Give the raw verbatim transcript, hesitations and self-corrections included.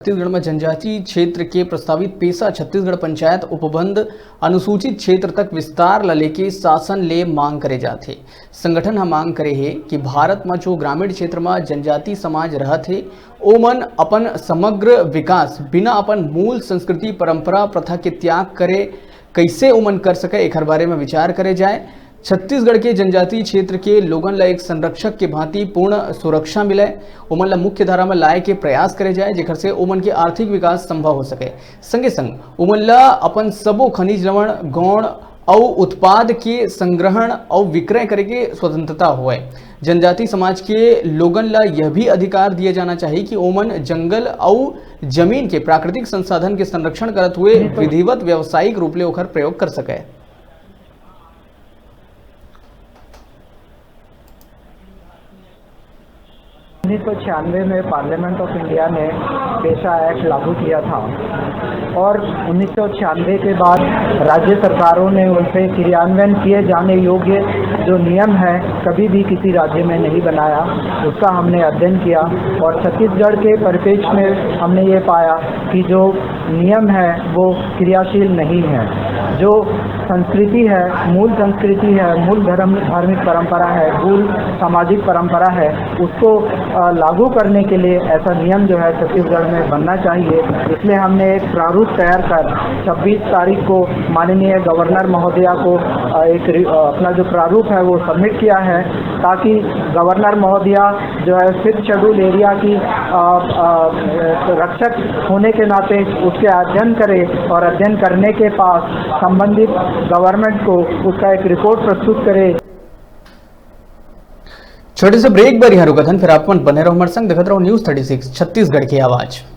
छत्तीसगढ़ में जनजाति क्षेत्र के प्रस्तावित पेसा छत्तीसगढ़ पंचायत उपबंध अनुसूचित क्षेत्र तक विस्तार ला लेके शासन ले मांग करे जात हे। संगठन ह मांग करे हे कि भारत म जो ग्रामीण क्षेत्र म जनजाति समाज रहत हे, ओमन अपन समग्र विकास बिना अपन मूल संस्कृति, परंपरा, प्रथा के त्याग करे कइसे ओमन कर सके, एखर बारे म विचार करे जाए। छत्तीसगढ़ के जनजाति क्षेत्र के लोगन ला एक संरक्षक के भांति पूर्ण सुरक्षा मिले, ओमन ला मुख्य धारा म लाए के प्रयास करे जाए, जेखर से ओमन के आर्थिक विकास संभव हो सके। संगे संग ओमन ला अपन सबो खनिज लवण, गौण अउ उत्पाद के संग्रहण अउ विक्रय करे के स्वतंत्रता होए। जनजाति समाज के लोगन ला यह भी अधिकार दिए जाना चाहिए कि ओमन जंगल अउ जमीन के प्राकृतिक संसाधन के संरक्षण करत हुए विधिवत व्यावसायिक रूप ले ओखर प्रयोग कर सके। उन्नीस सौ छियानवे में पार्लियामेंट ऑफ इंडिया ने पेशा एक्ट लागू किया था और उन्नीस सौ छियानवे के बाद राज्य सरकारों ने उन पे क्रियान्वयन किए जाने योग्य जो नियम है, कभी भी किसी राज्य में नहीं बनाया। उसका हमने अध्ययन किया और छत्तीसगढ़ के परिप्रेक्ष्य में हमने ये पाया कि जो नियम है वो क्रियाशील नहीं है। जो संस्कृति है, मूल संस्कृति है, मूल धर्म, धार्मिक परंपरा है, मूल सामाजिक परंपरा है, उसको अ, लागू करने के लिए ऐसा नियम जो है छत्तीसगढ़ में बनना चाहिए। इसलिए हमने एक प्रारूप तैयार कर छब्बीस तारीख को माननीय गवर्नर महोदया को अ, एक रि- अ, अपना जो प्रारूप है वो सबमिट किया है, ताकि गवर्नर महोदया जो है फिफ्थ शेड्यूल एरिया की अ, अ, रक्षक होने के नाते उसके अध्ययन करे और अध्ययन करने के पास संबंधित गवर्नमेंट को उसका एक रिपोर्ट प्रस्तुत करे। छोटे से ब्रेक बर यहाँ रुकत हन, फिर आप मन बने रहो हमारे संग, देखत रहो न्यूज़ थर्टी सिक्स छत्तीसगढ़ की आवाज़।